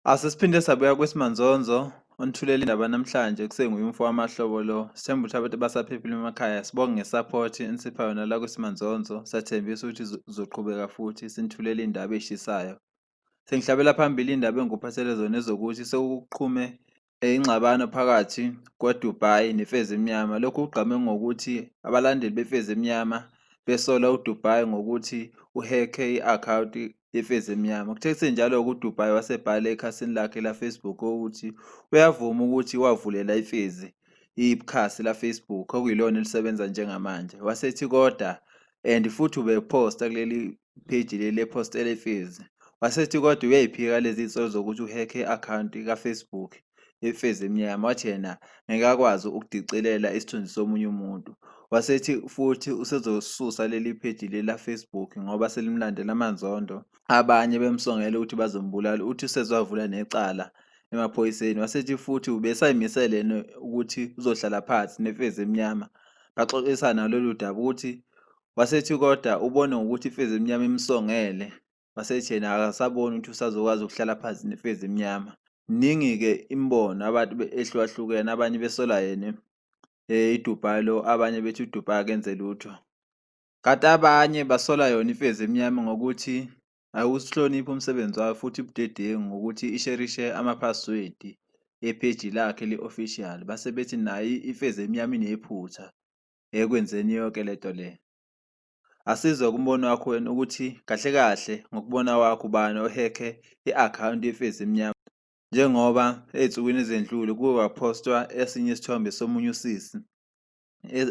Asesiphinde sabuya kwisimanzonzo onithulela indaba namhlanje kusenguye umfo wamahlobo lo. Sithemba ukuthi abantu basaphephile emakhaya. Sibonge nge-support enisipha yona la kwisimanzonzo. Siyathembisa ukuthi sizoqhubeka futhi sinithulela iy'ndaba ey'shisayo. Sengihlabela phambili iy'ndaba engikuphathele zona ezokuthi sekuqhume ingxabano phakathi kwaDubai neFezimnyama. Lokhu kugqame ngokuthi abalandeli beFezimnyama besola uDubai ngokuthi uhekhe i-akhawunti yeFezimnyama. Kuthe kusenjalo-ke uDubai wasebhala ekhasini lakhe la-Facebook ukuthi uyavuma ukuthi wavulela iFezi ikhasi la-Facebook okuyilona elisebenza njengamanje. Wasethi kodwa and futhi ubephosta kuleli page leli ephostela iFezi. Wasethi kodwa uyayiphika lezi nsolo zokuthi uhekhe i-akhawunti ka-Facebook yeFezi emnyama, wathi yena ngeke akwazi ukudicilela isithunzi somunye umuntu. Wasethi futhi usezosusa leli page leli la-Facebook ngoba selimlandela amanzondo, abanye bemsongela ukuthi bazombulala. Uthi usezowavula necala emaphoyiseni. Wasethi futhi ubesayimisele yena ukuthi uzohlala phansi neFezi emnyama baxoxisane ngalolu daba ukuthi Wasethi kodwa ubone ngokuthi imfezi emnyama imsongele, wasethi yena akasaboni ukuthi usazokwazi ukuhlala phansi nemfezi emnyama. Mningi-ke imibono abantu ehlukahlukene, abanye besola yena iDubai lo, abanye bethi uDubai akenze lutho. Kanti abanye basola yona imfezi emnyama ngokuthi ayiwuhloniphi umsebenzi wayo futhi ibudedengu ngokuthi isherishe ama-password epheji lakhe le-official. Base bethi nayo imfezi emnyama inephutha ekwenzeni yonke le nto le. Asizwe kumbono wakho wena ukuthi kahle kahle ngokubona kwakho ubani ohekhe i-akhawunti yeFezi Emnyama njengoba ey'nsukwini ezendlule kuke kwaphostwa esinye isithombe somunye usisi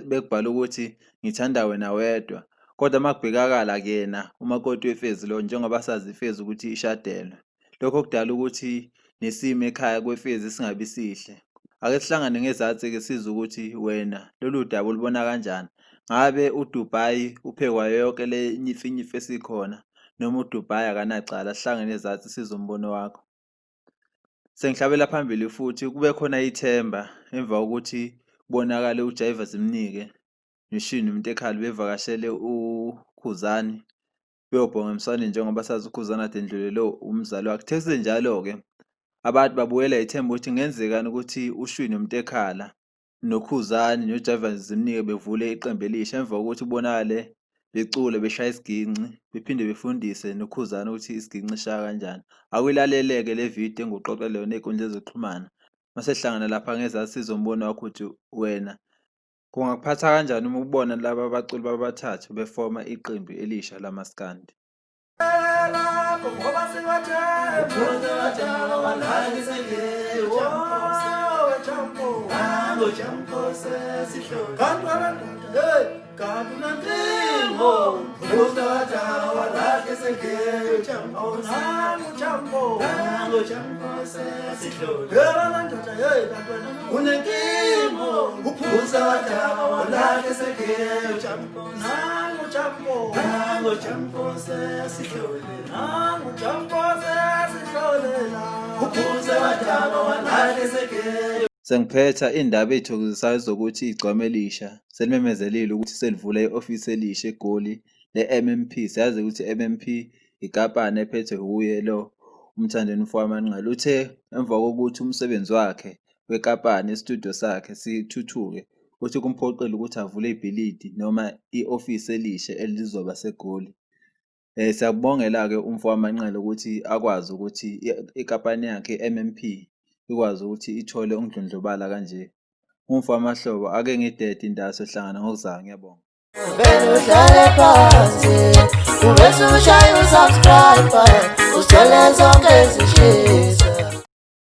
bekubhalwe ukuthi ngithanda wena wedwa kodwa uma kubhekakala kuyena umakoti wefezi lo njengoba sazi ifezi ukuthi ishadelwe. Lokho kudala ukuthi nesimo ekhaya kwefezi singabi sihle. Ake sihlangane ngezansi-ke sizwe ukuthi wena lolu daba ulubona kanjani. Ngabe uDubai uphekwa yonke le nyifinyifi esikhona noma uDubai akanacala? Sihlangene ezansi sizwe umbono wakho. Sengihlabela phambili futhi kube khona ithemba emva kokuthi kubonakale uJaiva Zimnike noShini Mntekhali bevakashele uKhuzani beyobhonga emswaneni njengoba sazi uKhuzani kade endlulelwe umzali wakhe. Kuthe kusenjalo-ke abantu babuyela ithemba ukuthi kungenzekani ukuthi uShwi noMntekhala noKhuzani noJavan Zimnike bevule iqembu elisha emva kokuthi kubonakale becula beshaya isiginci bephinde befundise noKhuzani ukuthi isiginci sishaya kanjani. Akuyilalele-ke le vidiyo engikuxoxele yona ey'nkundleni zokuxhumana. Mase sihlangana lapha ngezansi sizwe umbono wakho ukuthi wena Kungakuphatha kanjani uma ubona laba baculi babathathu befoma iqembu elisha lamaskandi? Sengiphetha indaba ey'thokozisayo zokuthi igcwama elisha selimemezelile ukuthi selivula i-ofisi elisha eGoli le-M_M_P. Siyazi ukuthi i-M_M_P inkampani ephethwe wuye lo uMthandeni Mfokamanqele. Uthe emva kokuthi umsebenzi wakhe wenkampani isitudiyo sakhe sithuthuke, uthi kumphoqile ukuthi avule ibhilidi noma i-ofisi elisha elizoba seGoli. Siyakubongela-ke umfo waManqele ukuthi akwazi ukuthi inkampani yakhe i-M_M_P ikwazi ukuthi ithole ukundlondlobala kanje. Umfo wamahlobo ake ngidede indawo sohlangana ngokuzayo ngiyabonga. Vele uhlale phansi ubese ushaya usubscribe usithole zonke izishini.